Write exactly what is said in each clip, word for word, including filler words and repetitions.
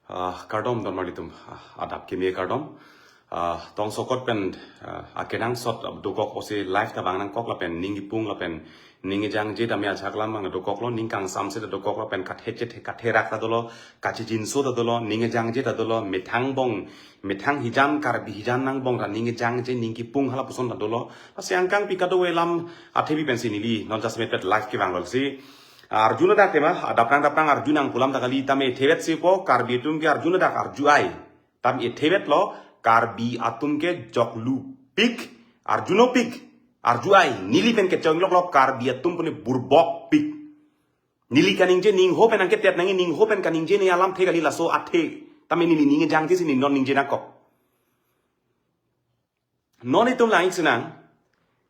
Ah, kardom don marlitum, ah, adap keme kardom. Ah, tong sokot pen, ah, akenangsot, ah, dokok osi live ta bang nangkok lapen ning kipung lapen ning kejangje tame ajahak alam bang dokoklo, ning kangsamse ta dokoklo pen kathe chethe katherak ta dolo, kachijinso ta dolo, ning kejangje ta dolo, methang bong, methang hijan Karbi hijan nangbong ra ning kejangje ning kipung halapuson ta dolo. Lasi angkang pi kadokave alam athepi pensi neli non jasemet pet live kevang lolsi. Arjuna dak tema, daprang daprang Arjuna ang pulam ta kali tame thevet sipo, Karbi atum ke Arjuna dak arju ai. Tam e thevet lo, Karbi atum ke joklupik, arjunopik, arju ai, neli pen kechonglok lo, Karbi atum pune burbokpik. Neli kaningje ning ho pen angketet nangji ning ho pen kaningje ne alamthe kali laso athe. Tame neli ning kejangje si neli non ningje nangkok. Non itum lang-ik sinang,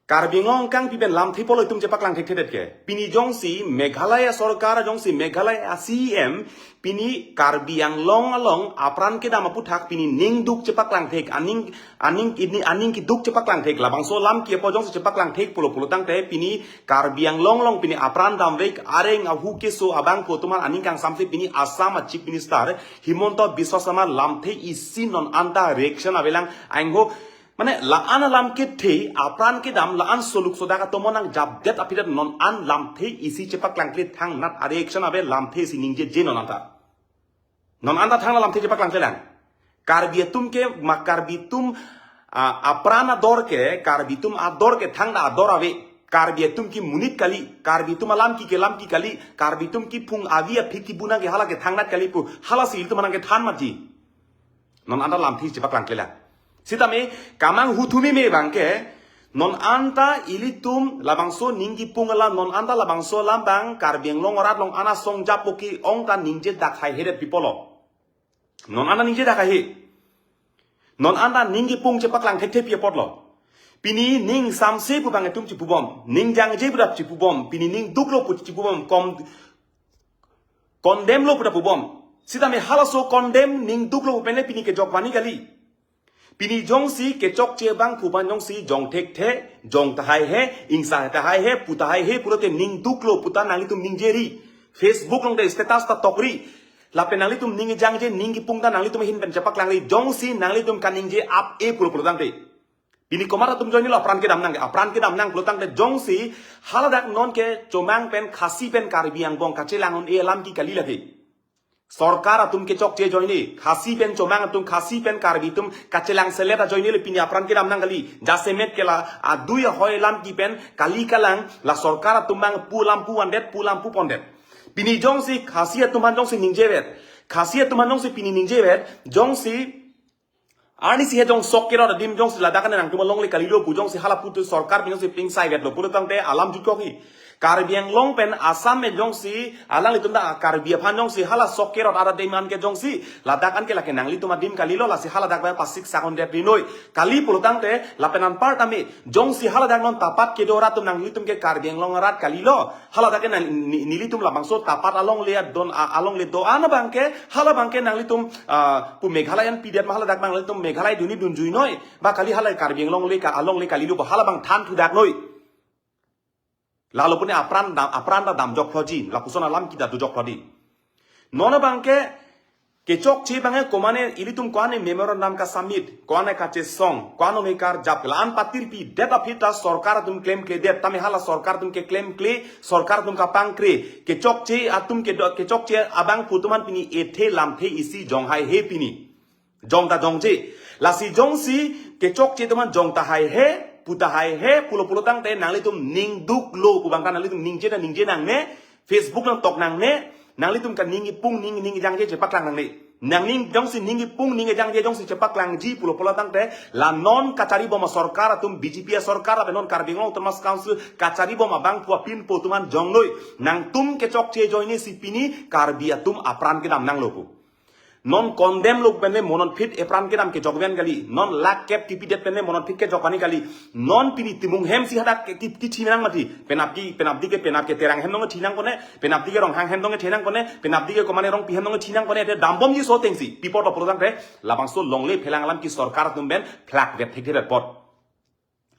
Karbi Anglong angkang pi pen lamthe pulo itum chepaklang thekthedet ke. Pini jongsi Meghalaya sorkar jongsi Meghalaya C E M, pini Karbi Anglong along apran kedam aputhak pini ning duk chepaklang thek, aning, aning, ini, aning keduk chepaklang thek, labangso alam kipo jongsi chepaklang thek pulo pulo tangte pini Karbi Anglong along pini apran damvek areng ahu keso abang ko tumar aning kangsamse pini Assam a Chief Minister Himanta Biswa Sarma lamthe isi non anta reaction avelang angho. Mane la-an alam kethe, apran kedam, la-an soluk sodak atomon nangjapdet aphidat non an lamthe isi chepaklangkle thangnat a reaction ave lamthe isi ningjeje non anta. Non anta thangna lamthe chepaklangkle lang. Karbi atum ke, ma Karbi atum, ah, apran ador ke, Karbi atum ador ke thangna ador ave. Karbi atum ke monit kali, Karbi atum alam ke kelam ke kali, Karbi atum ke phung avi aphi kibuna ke hala ke thangnat kali pu, halasi itum nangkethan mati. Non anta lamthe chepaklangkle lang. Sitame kamang huthumi me bang ke, non anta ilitum labangso ning kipung alam, non anta labangso alam bang Karbi Anglong arat along ana song japo ke ong ta ningje dak haihedet pi pulo. Non anta ningje dak haihe. Non anta ning kipung chepaklang thekthe pi apotlo. Pini ning samse pu bang itum chipubom, ning jangje pu dap chipubom, pini ning duklo pu chipubom, kom condemn lo pu ta pubom. Sitame halaso condemn ning duklo pu pen le pini kejok vani kali. Pini jongsi kechokche abang pu ban jongsi jong thekthe, jong ta haihe, ingsa ta haihe, pu ta haihe, pulote ning duklo pu ta nanglitum ningje ri. Facebook along de status ta tokri. Lapen nanglitum ning jangje ning kipung ta nanglitum ahin pen chepaklangri jongsi nanglitum kaningje ap-e pulo pulo tangte. Pini komat atum ajoine lo apran kedam nang, apran kedam nang pulo tangte jongsi haladak non kechomang pen Khasi pen Karbi angbong kachelang un-e alam ke kali lake. Sorkar atum kechokche ajoine, Khasi pen chomang atum, Khasi pen Karbi atum kachelang selet ajoine le pini apran kedam nang kali. Jasemet ke la adui ahoi alam ke pen kali kalang, la sorkar atum bang pu lam pu vandet, pu lam pu pondet. Pini jongsi Khasi atum aphan jongsi ningjevet, Khasi atum aphan jongsi pini ningjevet, jongsi arnisi he jong sok kerot adim jongsi ladak ane nangtum alongle kalilo pu jongsi hala putu sorkar pen jongsi pingsai vetlo pulo tangte alam jutkok hi. Karbi Anglong pen Assam pen jongsi alanglitum ta Karbi aphan jongsi hala sok kerot arat demand ke jongsi ladak an ke lake nanglitum adim kalilo lasi haladak ba pasik sakon det rinoi. Kali pulo tangte lapen anparta me jongsi haladak non tapat kedo rat atum nanglitum ke Karbi Anglong arat kalilo. Haladak ke nang ni-, nelitum labangso tapat alongle adon a-, alongle do-an abang ke, hala abang ke nanglitum, ah, pu Meghalaya an pidet ma haladak bang nanglitum Meghalaya dunji dunjui noi. Ba kali hala Karbi Anglong le ka alongle kalilo ba hala abang than thudak noi. Lalo pune apran dam, apran ta damjok phloji, lapuson alam kita dujok phlodi. Non abang ke kechokche abang ke komane ilitum ko-an memorandum ka submit, ko-an kachesong, ko-an me karjap, la-an patirpi det aphi ta sorkar atum klemkledet, tame hala sorkar atum keklemkle, sorkar atum kapangkre, kechokche atum kedo, kechokche abang pu atum aphan pini ethe lamthe isi jong haihe pini. Jong ta jongje. Lasi jongsi kechokche atum aphan jong ta haihe, pu ta haihe, pulo pulo tangte nanglitum ning duklo pu bang ta nanglitum ningje ta ningje nangne, Facebook nangtok nangne, nanglitum kaning kipung ning ning jangje chepaklang nangne. Nangning jongsi ning kipung ning jangje jongsi chepaklangji pulo pulo tangte la non kachari bom asorkar atum B J P asorkar abe non Karbi Anglong Autonomous Council kachari bom abang pu apin pu atum aphan jongnoi. Nangtum kechokche ajoine si pini Karbi atum apran kedam nanglo pu. Non condemn lo pen le mononphit epran kedam kejok ven kali. Non lak kep kipidet pen le mononphit kejok vani kali. Non pini Timung hem si hadak ke ki, kithi nang mati. Penap ke, penap di ke, penap ke Terang hem nong thi nang kone, penap di ke Ronghang hem nong thi nang kone, penap di ke komane Rongpi hem nong thi nang kone, te dambomji so tengsi. Pi apotlo pulo tangte, labangso longle phelang alam ke sorkar atum pen phlak vet thekthedet apot.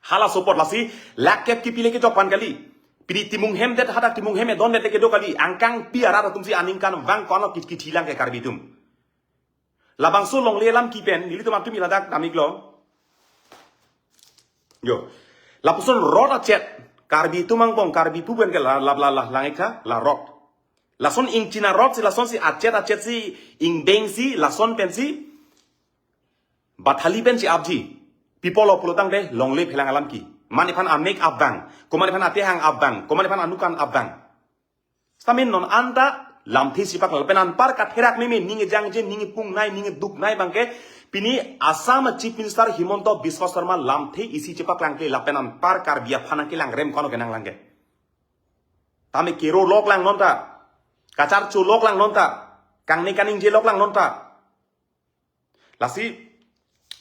Halaso apot lasi, lak kep kipile kejok van kali. Pini Timung hem det hadak Timung hem edon det kedo kali. Angkang pi arat atum si aningkanvang ko-an lo ki, kithi lang ke Karbi atum. Labangso longle alam kepen, nelitum atum iladak damiklo. Yo. Lapuson rot achet, Karbi atum angbong, Karbi pu pen ke la, la, la, la, langekha, la rot. Lason ingchina rot si, lason si achet achet si, ingdeng si, lason pen si, bathali pen si apji. Pi apotlo pulotangte longle phelang alam ke. Mane aphan amek abang, komat aphan atehang abang, komat aphan anukan abang. Sitame non anta lamthe si paklang lapen anpar katherak meme, ning ejangje, ning epung nai, ning eduk nai abangke, pini Assam Chief Minister Himanta Biswa Sarma lamthe isi chepaklangkle lapen anpar Karbi aphan nangkelang rem kono kenang langke. Tame kero lok lang nonta. Kacharcho lok lang nonta. Kangne kaningje lok lang nonta. Lasi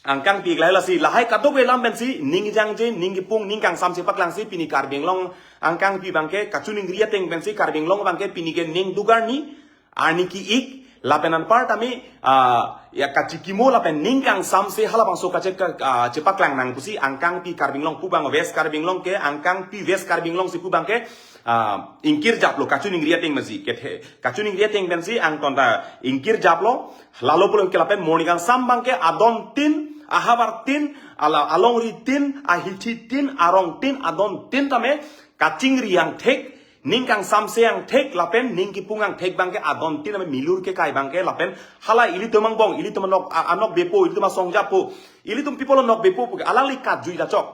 angkangpi lahai, lasi lahai kadokave alam pensi, ning ejangje, ning kepung, ning kangsam chepaklangsi pini Karbi Anglong angkangpi abangke kachiningri ateng pensi Karbi Anglong abangke pini ke ning dugarni, arni ki-ik, lapen anpar tame, ah, ya kachikimo lapen ning kangsam si halabangso kache ka, ah, chepaklang nang pusi angkangpi Karbi Anglong pu abang West Karbi Anglong ke, angkangpi West Karbi Anglong si pu abangke, ah, ingkirjaplo kachiningri ateng masi, kethe, kachiningri ateng pensi angtonta ingkirjaplo, lalo pulang ke lapen morning kangsam abangke adon tin, ahavar tin, ala, alongri tin, ahithi tin, arong tin, adon tin tame, kachingri angthek, ning kangsam si angthek, lapen ning kepung angthek abangke adon tin tame milur kekai abangke, lapen hala ilitum angbong, ilitum anok, a-, anokbepo, ilitum asongjapo, ilitum pi apotlo nokbepo puke, alangli katjui jachok.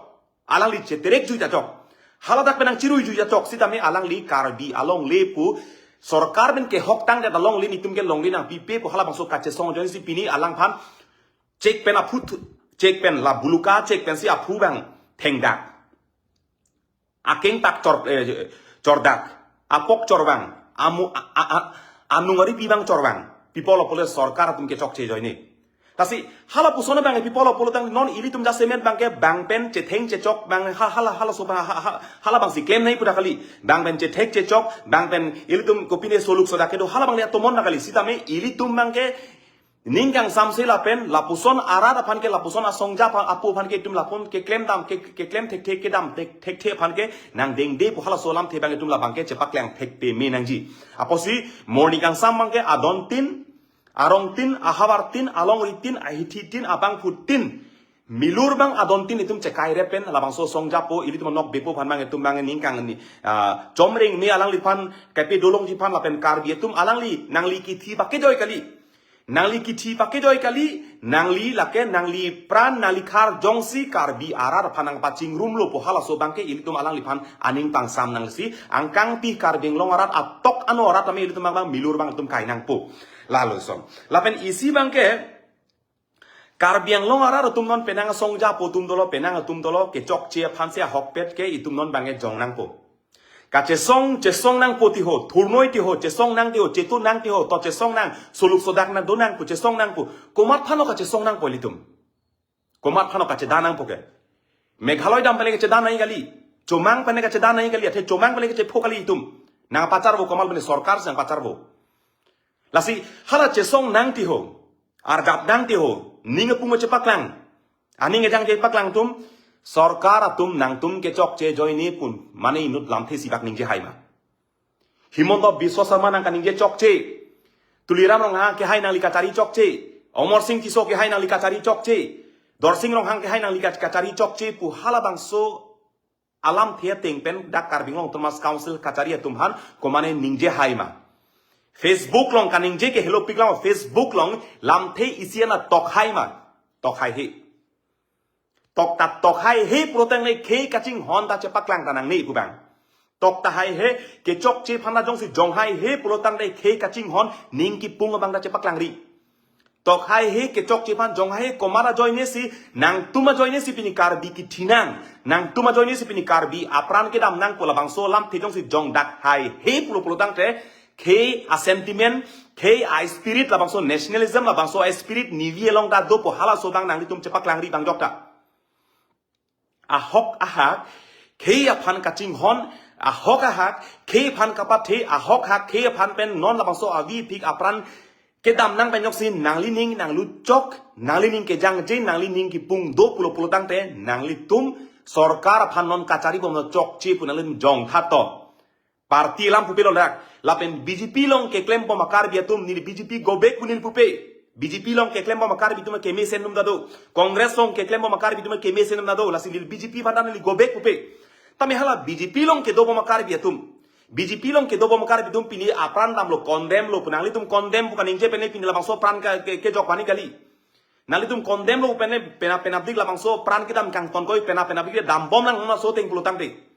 Alangli cheterek jui jachok. Haladak pen nangchirui jui jachok. Sitame alangli Karbi alongle pu sorkar pen kehok tangdet alongle, netum ke longle nangpipe pu halabangso kachesong ajoine si pini alangphan chek pen aphu thu-, chek pen la buluka, chek pensi aphu abang thengdak. Akeng tak chor, eh, chordak. Apok chorvang. Amu, a, a, a, anung aripi abang chorvang. Pi apotlo pule sorkar atum kechokche ajoine. Lasi, halapuson abang pi apotlo pulotang non ilitum jasemet abangke bang pen chetheng chechok abang ha-, hala, halaso abang ha-, ha-, halabangsi klem nai pu ta kali. Bang pen chethek chechok, bang pen ilitum kopine soluk sodak kedo halabang le atomon ta kali. Sitame ilitum abangke ning kangsam si lapen lapuson arat aphan ke, lapuson asongja aphan, apo aphan ke itum lapun keklem dam, ke, keklem thekthe, kedam thek, thekthe aphan ke nangdengde pu halaso lamthe abang itum labangke chepaklang thekpe me nangji. Apotsi morning kangsam abangke adon tin, arong tin, ahavar tin, alongri tin, ahithi tin, abangphu tin, milur abang adon tin itum chekai rep pen labangso songjapo, ilitum anokbepo aphan abang itum abang ning kang ni, ah, chomreng me alangliphan, kepi dolongji aphan lapen Karbi atum alangli, nangli kithi pakejoi kali. Nangli kithi pakejoi kali, nangli lake, nangli pran, nangli khar jongsi Karbi arat aphan nangpachingrumlo pu halaso abangke ilitum alangliphan aning pangsam nangsi, angkangpi Karbi Anglong arat atok ano arat tame ilitum abang milur abang itum kai nangpo. Lalo son. Lapen isi abangke, Karbi Anglong arat atum non penang asongjapo atum dolo, penang atum dolo, kechokche aphan si ahokpet ke itum non abangke jong nangpo. Kachesong, chesong nangpo tiho, thurnoi tiho, chesong nang tiho, chetu nang tiho, to chesong nang, soluk sodak nang do nangpo, chesong nangpo. Komat aphanlo kachesong nangpo ilitum? Komat aphanlo kachedan nangpo ke? Meghalaya dam pen le kachedan nai kali. Chomang pen le kachedan nai kali, athe chomang pen le kachepho kali itum. Nangpacharvo komat pen le sorkar si nangpacharvo. Lasi hala chesong nang tiho, argap nang tiho, ning apung chepaklang, aning ejangje paklang atum, sorkar atum nangtum kechokche ajoine pun, mane inut lamthe sibak ningje hai ma? Himanta Biswa Sarma nang kaningje chokche, Tuliram Ronghang ke hai nangli kachari chokche, Amar Sing Tisso ke hai nangli kachari chokche, Darsing Ronghang ke hai nangli kach-, kachari chokche pu halabangso alamthe ateng pen dak Karbi Anglong Autonomous Council kachari atum aphan komane ningje hai ma? Facebook along kaningje ke helopik lang, Facebook along lamthe isi ana tok hai ma? Tok haihe. Tok ta tok haihe pulotangte khei kachinghon ta chepaklang ta nangne pu abang. Tok ta haihe, kechokche aphan ta jongsi jong haihe pulotangte khei kachinghon ning kepung abang ta chepaklangri. Tok haihe, kechokche aphan jong haihe, komat ajoine si, nangtum ajoine si pini Karbi kithi nang, nangtum ajoine si pini Karbi apran kedam nang pu labangso lamthe jongsi jongdak haihe pulo pulotangte, khei a-sentiment, khei a-spirit labangso nationalism, labangso a-spirit nevi along ta do pu halaso abang nanglitum chepaklangri abang jokta. Ahok ahak, khei aphan kachinghon, ahok ahak, khei aphan kapathe, ahok ahak, khei aphan pen non labangso avi phik apran kedam nang pen joksi nanglining nangluchok, nanglining kejangje, nanglining kepung do pulo pulotangte, nanglitum sorkar aphan non kachari bomlo chokche pu nanglitum jongtha to. Party alam pupelo dak. Lapen B J P along keklem bom a-Karbi atum neli B J P go back pu neli pupe. B J P along keklem bom a Karbi atum kemesen atum ta do. Congress along keklem bom a Karbi atum kemesen atum ta do. Lasi neli B J P aphan ta neli go back pupe. Tame hala B J P along kedo bom a Karbi atum, B J P along kedo bom a Karbi atum pini apran damlo, condemn lo pu. Nanglitum condemn pu kaningje pen pini labangso apran ke, ke, kejok pani kali. Nanglitum condemn lo pen, pena, penapdik labangso apran kedam kangtonkoi, pena, penapdik dambom nang laso ateng pulotangte.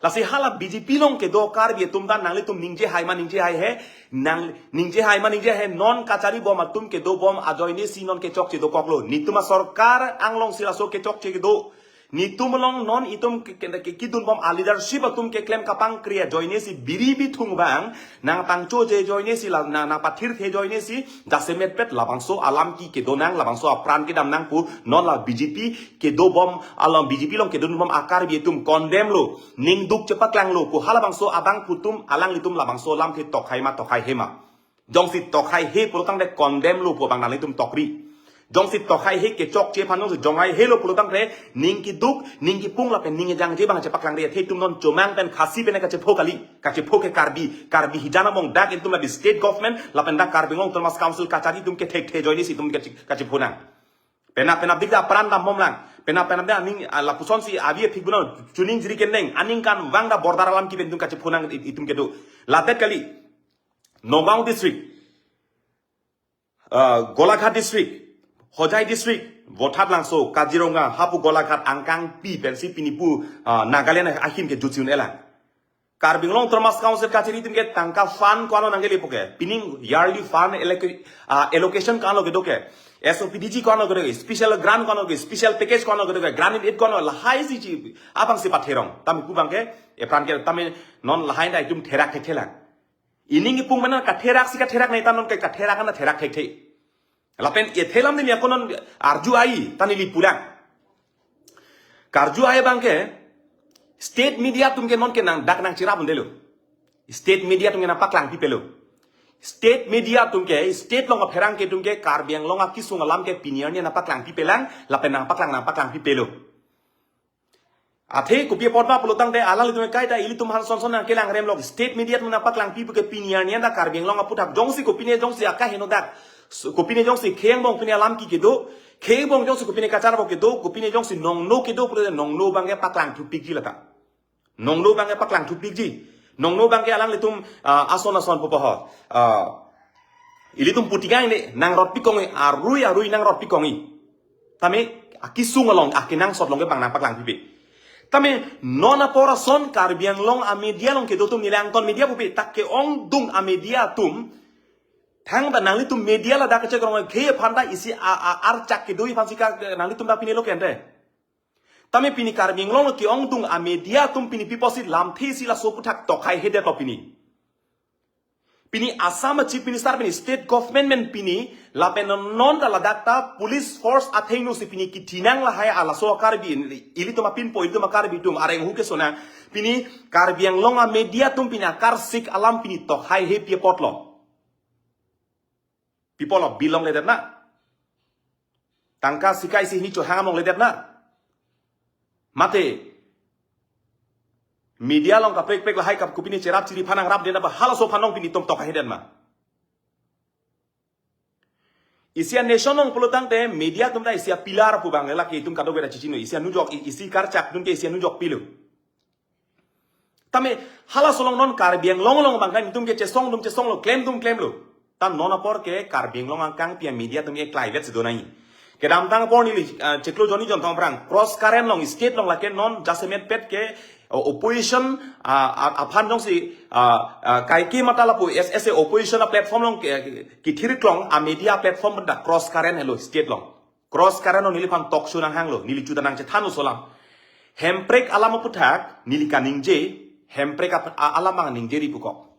Lasi hala B J P along kedo Karbi atum ta nanglitum ningje hai ma ningje haihe, nang ningje hai ma ningje haihe, non kachari bom atum kedo bom ajoine si non kechokche dokoklo. Netum asorkar anglong si laso kechokche kedo. Netum along non itum ke, ke, ke, kedun bom a leadership atum keklem kapangkri ajoine si biri bithung abang nangpangchoje ajoine si la, nang, nangpathirthe ajoine si jasemetpet labangso alam ke kedo nang, labangso apran kedam nang pu non la B J P kedo bom along, B J P along kedun bom a Karbi atum condemn lo, ningduk chepaklanglo pu halabangso abangphu atum alanglitum labangso alamthe tok hai ma tok haihe ma. Jongsi tok haihe pulotangte condemn lo pu abang nanglitum tokri. Jongsi tok haihe, kechokche aphan jongsi jong haihelo pulotangte ning keduk, ning kepung lapen ning kejangje abang chepaklangri. Athe itum non chomang pen Khasi pen kachepho kali. Kachepho ke Karbi, Karbi hijan among dak itum la di state government lapen dak Karbi Anglong Autonomous Council kachari atum kethekthe ajoine si itum kache, kachepho nang. Pena, penapdik ta apran dambom lang. Pena, penapdik aning, ah, lapuson si abi aphik buno chuning jiri keneng. Aningkanvang ta border alam kebi pen itum kachepho nang it-, itum kedo. Ladet kali. Nagaon district, ah, Golaghat district, Hojai district, Vothatlangso, Kaziranga, hapu Golaghat angkangpi pensi pini pu, ah, Nagaland ahin kejutsi un-elang. Karbi Anglong Autonomous Council kachari atum ke tangka fund ko-an lo nangkelepo ke. Pining yearly fund alloca-, ah, allocation ko-an lo kedo ke. S O P D G ko-an lo kedo ke. Special grant ko-an lo ke. Special package ko-an lo kedo ke. Grant in aid ko-an lo. Lahai si chi abang si patherong. Tame pu abang ke, apran ke tame non lahai ta itum therak thekthe lang. Ining kepung mana katherak si katherak neta non ke katherak ana therak thekthe. Lapen ethelam neli ako non arju ai, ta neli pulang. Karju ai abang ke, state media atum ke non ke nang dak nangcherap un-edetlo. State media atum ke nangpaklang pipelo. State media atum ke, state along apherangke atum ke, Karbi Anglong akesung alam ke pini arni nangpaklang pipelang, lapen nangpaklang nangpaklang pipelo. Athe kopi apot ma pulotangte alanglitum kaita ilitum aphan son son nangkelang remlok. State media atum nangpaklang pipe ke pini arni anta Karbi Anglong aphuthak jongsi kopine jongsi akaheno dak. So, kopine jongsi khei angbong pine alam ke kedo, khei angbong jongsi kopine kachar bo kedo, kopine jongsi nongno kedo pule nongno abang ke paklang thupikji lata. Nongno abang ke paklang thupikji. Nongno abang ke alanglitum, ah, ason ason pupo ho. Ah, ilitum putingang ne nangrot pikong, arui arui nangrot pikong. Tame akesung along, akenangsot along ke bang nangpaklang pipe. Tame non apor ason Karbi Anglong a media along kedo atum neli angton media pupe, ta ke-ongdung a media atum. Thangta nanglitum media ladak kechekrong khei aphan ta isi a, a, archak kedo aphan si ka nanglitum ta pinelo kente. Tame pini Karbi Anglong ke-ongdung a media atum pini pi apotsi lamthe si laso aphuthak tok haihedetlo pini. Pini Assam a Chief Minister pini state government pen pini lapen non ta ladak ta police force athengno si pini kethenang lahai a laso a Karbi, ilitum apinpo, ilitum a Karbi atum areng hu kesona, pini Karbi Anglong a media atum pini akarsik alam pini tok haihe pi apotlo. Pi apotlo, bill longledet na. Tangka sika isi hini chohang longledet na. Mate media along kaprek prek lahai kap kopine cherap chiri aphan nangrapdet na ba halaso aphan along pini itum tok haihedet ma. Isi a nation along pulotangte media atum ta isi a pillar pu abang lake itum kadokave ta chechino, isi a nujok, i-, isi karchak atum ke isi a nujok pilo. Tame halaso along non Karbi Anglong along abang kan itum ke chesong atum chesonglo, klem atum klemlo. Ta non apor ke Karbi Anglong angkangpi a media atum ke klaivet si do nai. Kedamtang apor neli, ah, chiklo jonni jon tong aphrang cross current along state along lake non jasemetpet ke, o-, opposition, ah, ah, aphan jongsi, ah, ah, kaike mata lapu S S A opposition a platform along ke, ke, kethirklong a media platform pen ta cross current helo state along. Cross current along neliphan talk show nanghanglo, neli juta nangchethanlo laso alam. Hemprek alam aphuthak neli kaningje, Hemprek ap-, a-, alam abang ningjeri pukok.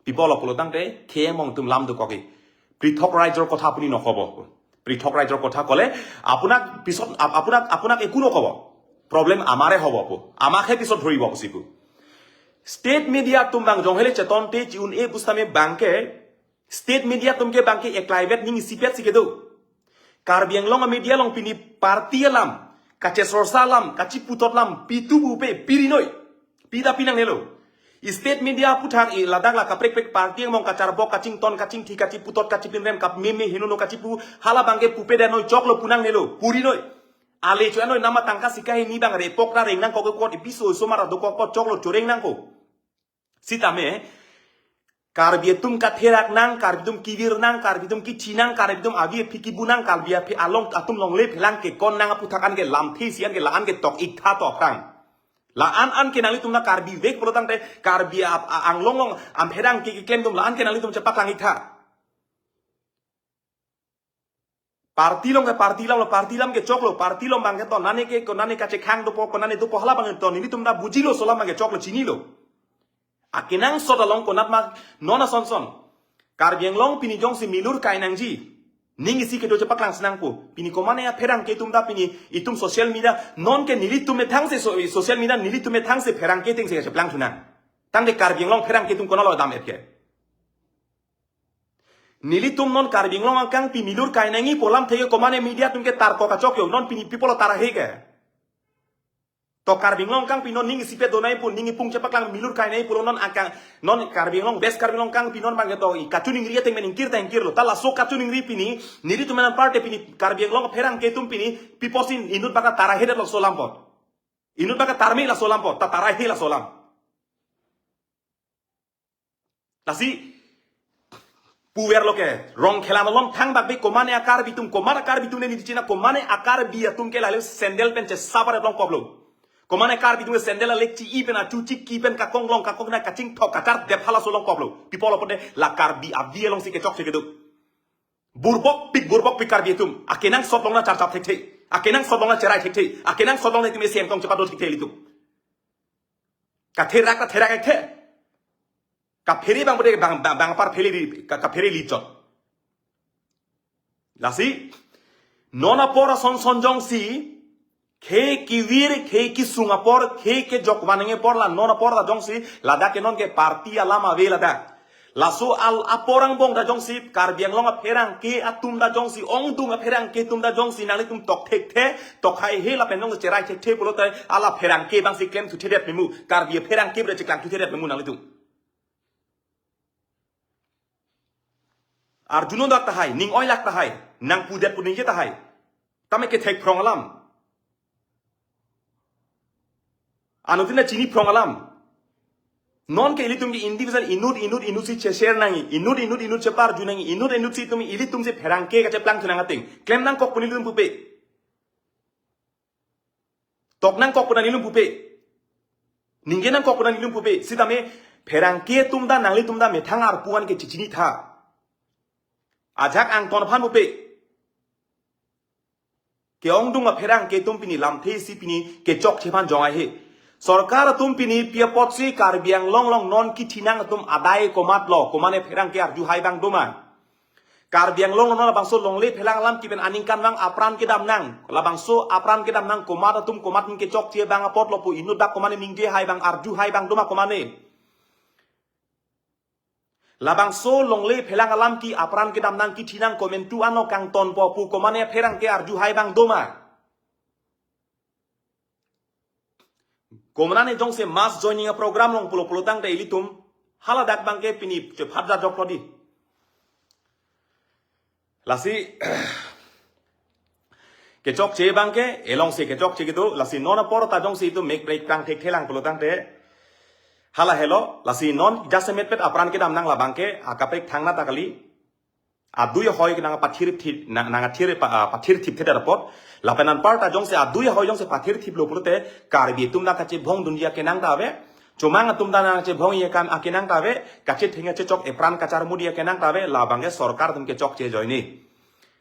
Pi apotlo pulotangte khei angbong atum lam dokok ke. পৃথক ৰাজ্যৰ কথা আপুনি নকব। পৃথক ৰাজ্যৰ কথা ক'লে আপোনাক পিছত আপ-, আপোনাক, আপোনাক একো নকব। প্ৰব্লেম আমাৰে হ'ব প-, আমাকহে পিছত ধৰিব পুচিব। State media atum abang jong hele chetonte chi un-e pusitame abang ke state media atum ke abang ke eklaivet ning isipet si kedo. Karbi Anglong a media along pini party alam, kachesorsa alam, kachiputhot alam, pitu bupe, pirinoi, pida pinang helo. State media aputhak i ladak la kaprek prek party angbong kacharbok, kachington, kachingthi, kachiputot, kachipinrem, kap meme hinono kachipu, hala abangke pupe dano, choklo pu nangnelo, pu ri noi. Ale cho noi, nama tangka sika hini abang repok ra reng nangkok kot, ipiso osomar adokok kot, choklo choreng nangkok. Sitame Karbi atum katherak nang, Karbi atum kevir nang, Karbi atum kithi nang, Karbi atum avi aphi kibu nang, Karbi aphi along atum longle phelang kekon nang aputhak an ke lamthe isi an ke la-an ke tok-ik tha to aphrang. La-an an ke nanglitum na Karbi vek pulo tangte Karbi ap-, a-, anglong along ampherangke keklem atum la-an ke nanglitum chepaklang-ik tha. Party along ke party alam lo, party alam ke choklo, party along abangke to nane ke, konane kachekhang dopo, konane dopo, hala abangke to nelitum ta bujilo, laso alam abangke choklo, chinilo. Akenangsot along konat ma non asonson. Karbi Anglong pini jongsi milur kai nangji, ning isi kedo chepaklang sinangpo. Pini komane apherangke atum ta pini itum social media, non ke nelitum methang si so-, social media nelitum methang si pherangke ateng si cheplang thunang. Tangte Karbi Anglong pherangke atum konatlo dam-et ke? Nelitum non Karbi Anglong angkang pi milur kai nangji pu alamthe ke komane media atum ke tarkok kachok yo, non pini pi pulo tarahe ke. To Karbi Anglong angkang pi non ning isipet do nangji pu, ning ipung chepaklang milur kai nangji pulo non angkang, non Karbi Anglong, West Karbi Anglong angkang pi non abangke to i kachiningri ateng men ingkir ta ingkirlo. Ta laso kachiningri pini, nelitum anparty pini Karbi Anglong pherangke atum pini, pi pusi inut abangke tarahe detlo laso alam apot. Inut abangke tarme laso alam apot, ta tarahe laso alam. Lasi puverlo ke, rong khela malom thangbak be komane a-Karbi atum, komat a-Karbi atum ne nelitum china, komane a-Karbi atum ke lahelo sandal pen chesapar longkoklo. Komane a-Karbi atum ke sandal alek chi-i pen achu chiki pen kakong long kakong na kachingthok kachar dep halaso longkoklo. Pi pulo pote la Karbi avi alongsi kechokche kedo. Burbokpik, burbokpik Karbi atum. Akenangsot along na charchap thekthe. Akenangsot along na cherai thekthe. Akenangsot along na itum isi angtong chepado thekthe ilitum. Katherak, katherak thekthe. Kaphere abang pote abang, abang, abang apar phere ri, ka, kaphere ri chot. Lasi, non apor asonson jongsi, khei kevir, khei kesung apor, khei kejok van nangji apor la, non apor ta jongsi, ladak ke non ke party alam ave ladak. Laso al apor angbong ta jongsi, Karbi Anglong apherangke atum ta jongsi, ongdung apherangke atum ta jongsi, nanglitum tok thekthe, tok haihe lapen jongsi cherai thekthe pulote, hala pherangke abangsi klem thuthedet memu, Karbi apherangke bre cheklang thuthedet memu nanglitum. Arjuno dak tahai, ning oilak tahai, nangpudet pu ningje tahai. Tame kethek phrong alam. Anuttin ta chini phrong alam. Non ke ilitum ke individual inut, inut, inut si che-share nangji, inut, inut, inut cheparju nangji, inut, inut si itum, ilitum si pherangke kacheplang thunang ateng klem nangkok pu nelitum pupe. Tok nangkok pu nelitum pupe. Ningje nangkok pu nelitum pupe. Sitame pherangke atum ta nanglitum ta methang arpu an ke chichini tha. Ajak angton aphan pupe. Ke-ongdung apherangke atum pini lamthe isi pini kechokche aphan jong haihe. Sorkar atum pini pi apotsi Karbi Anglong along non kithi nang atum adai komatlo, komane pherangke arju hai abang doma. Karbi Anglong along labangso longle phelang alam kebi aningkanvang apran kedam nang. Labangso apran kedam nang komat atum komat ning kechokche abang apotlo pu inut dak komane ningje hai abang arju hai abang doma komane. Labangso longle phelang alam ke apran kedam nang kithi nang komantu ano kangtonpo pu komane pherangke arju hai abang doma. Komane jongsi mass joining a-program along pulo pulo tangte ilitum haladak abangke pini chephat jajok lo di. Lasi kechokche abangke, elongsi kechokche kedo, lasi non apor ta jongsi itum mek break tang thekthelang pulo tangte. Hala helo, lasi non jasemet pet apran kedam nang labangke, akaprek thangnatta kali. Adui ahoi nangpathir thip, nang, nangthir pa, ah, pathir thipthedet apot. Lapen anparta jongsi adui ahoi jongsi pathir thiplo pulote, Karbi atum nangkachebhong dunji akenang ta ave. Chomang atum ta nangchebhongji akam akenang ta ave. Kachetheng kachechok epran kacharmuji akenang ta ave. Labangke sorkar atum kechokche ajoine.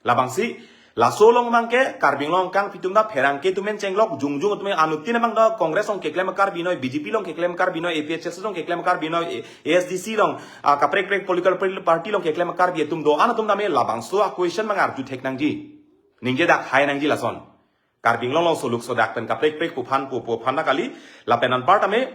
Labangsi, laso along abangke, Karbi Anglong angkang pi atum ta pherangke atum pen chenglok, jongjung atum anuttin abang ta Congress along keklem Karbi noi, B J P along keklem Karbi noi, A P H L C along keklem Karbi noi, A S D C along, ah, kaprek prek political party along keklem Karbi atum do-an atum tame labangso a-question abang arju thek nangji. Ningje dak hai nangji lason. Karbi Anglong along soluk sodak pen kaprek prek pu aphan pu, pu aphan ta kali, lapen anparta me,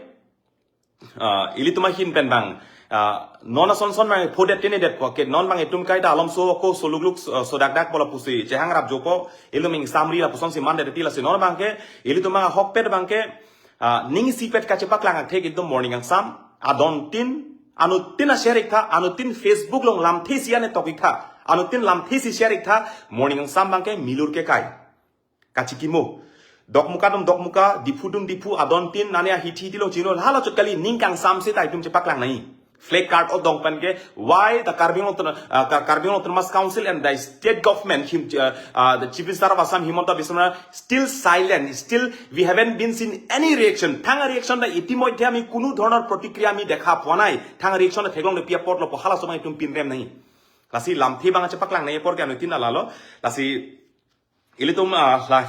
ah, ilitum ahin pen abang, ah, non ason son abang phodet tenedetpo ke non abang itum kaita alomso ako soluk luk, ah, sodak dak bola pusi chehang rap jopo, ilitum ingsamri lapusonsi mandet ti lasi non abangke, ilitum abang ahokpet abangke, ah, ning isipet kachepaklang atheke itum morning angsam, adontin, anuttin a-share ik tha, anuttin Facebook along lamthe si ane tok ik tha, anuttin lamthe si share ik tha, Morning Kangsam abangke milur kekai. Kachikimo. Dokmoka dum Dokmoka, Diphu dum Diphu, adontin, nane ahithi hithilong chino, hala chot kali ning kangsamse ta itum chepaklang nangji. Flag card odong pen ke, why the Karbi Anglong Auton-, uh, Kar-, Karbi Anglong Autonomous Council and the state government, him, uh, uh, the Chief Minister of Assam, Himanta Biswa Sarma, still silent, still we haven't been seen any reaction. Thang reaction ta itimoddhe ami kunu dhoroner protikriya ami dekha poa nai. Thang reaction ta theklongle pi apotlo pu halaso abang itum pinrem nangji. Lasi lamthe abang chepaklang nangji apor ke anuttin lalo. Lasi ilitum, ah, la,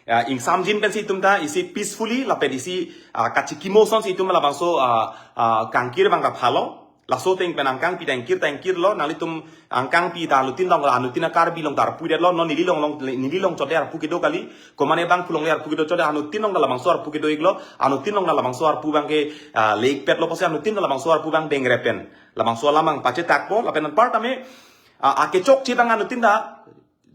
ah, ingsamjin pensi itum ta isi peacefully lapen isi, ah, kachikimo asonsi itum labangso, ah, ah, kangkir abang ta phalo. Laso ateng pen angkangpi ta ingkir ta ingkirlo, nanglitum angkangpi ta anuttin along, anuttin a-Karbi along ta arpu detlo, non neli along along, neli along chot arpu kedo kali, komane bangphu along le arpu kedo chot, anuttin along ta labangso arpu kedo iklo, anuttin along ta labangso arpu abangke, ah, le ikpetlo pusi anuttin ta labangso arpu abang dengre pen labangso alam abang pachetakpo, lapen anparta me, ah, akechokche abang anuttin ta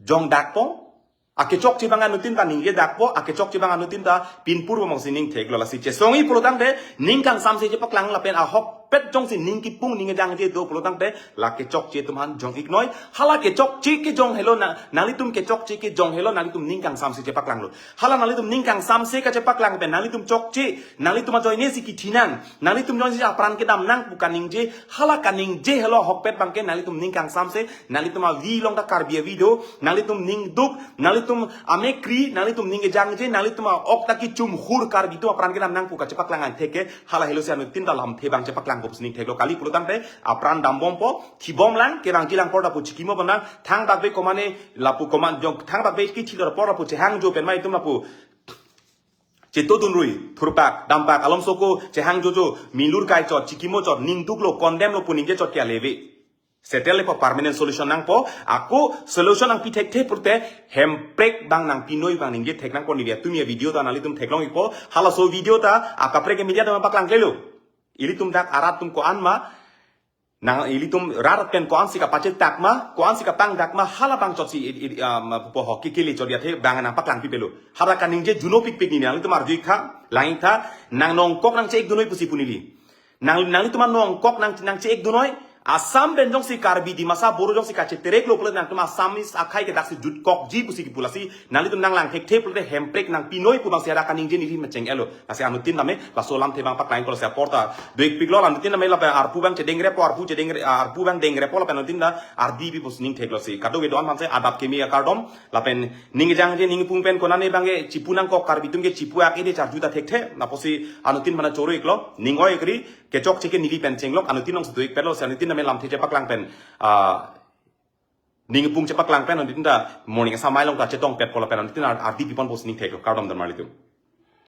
jongdakpo, akechokche abang anuttin ta ningjadakpo, akechokche abang anuttin ta pinpurpo pusi ning theklo. Lasi chesongji pulotangte ning kangsamse chepaklang lapen ahokpet jongsi ning kipung ning kejangje do pulotangte la kechokche atum aphan jong iknoi. Hala kechokche kejong helo na, nanglitum kechokche kejong helo nanglitum ning kangsamse chepaklanglo. Hala nanglitum ning kangsamse kachepaklang pen nanglitum chokche, nanglitum ajoinesi kithi nang, nanglitum ajoinesi apran kedam nang pu kaningje, hala kaningje helo ahokpet abangke nanglitum ning kangsamse, nanglitum avi along ta Karbi avi do, nanglitum ning duk, nanglitum amekri, nanglitum ning kejangje, nanglitum a-ok ta kichumhur Karbi atum apran kedam nang pu kachepaklang angthek ke, hala helosi anuttin ta lamthe abang chepaklangpo pusi ning theklo kali pulotangte, apran dambompo, thibomlang, kevangjilang apor ta pu chikimo bomlang, thangbak be komane, lapu koman jong, thangbak be kithilo apor ta pu chehangjo pen ma itum lapu chetodunrui, thurpak, dampak, alomsoko, chehangjojo, milur kai chot, chikimo chot, ning duklo, condemn lo pu ningje chot ke aleve. Settle lepo, permanent solution nangpo, ako solution nangpi thekthe pulote, Hemprek abang nangpinoi abang ningje thek nangpo, neli atum a-video ta nanglitum theklong ikpo, halaso video ta, akaprek media ta paklangklelo. Ilitum dak arat atum ko-an ma, nang ilitum rat pen ko-ansi kapachetak ma, ko-ansi kapangdak ma, hala abang chotsi i, i, um, po ho kekele chot athe abang nangpaklangpipelo. Hala kaningje junopikpik neli, nanglitum arju ik tha, lang ik tha, nang nongkok nangche-ikdunoi pusi pu neli. Nang, nanglitum nongkok nang, nangche-ikdunoi, Assam pen jongsi Karbi Dimasa Boro jongsi kachetereklo pulote nangtum Assamese akhei ke daksi jutkokji pusi kipu, lasi nanglitum nanglang thekthe pulote Hemprek nangpinoi pu abangsi hala kaningje neli mecheng-etlo. Lasi anuttin tame laso lamthe abang paklang iklo, lasi apor ta do-ikpiklo, anuttin tame lapen arpu abang chedengrepo, arpu chedengre, arpu abang dengrepo lapen anuttin ta ardi pipo pusi ning theklo, lasi kadokave do-an aphansi adap kimi akardom, lapen ning kejangje ning kipung pen konane abangke chipu nangkok, Karbi atum ke chipu ak ede charju ta thekthe, lapusi anuttin aphan choro iklo, ning oi kri, kechokche ke neli pen chenglok, anuttin alongsi do-ikpetlo, lasi anuttin tame lamthe chepaklang pen, ah, ning kipung chepaklang pen, anuttin ta Morning Kangsam amei along ta chetongpetpo lapen anuttin ar-, ardi piponpo pusi ning theklo, kardom dermalitum.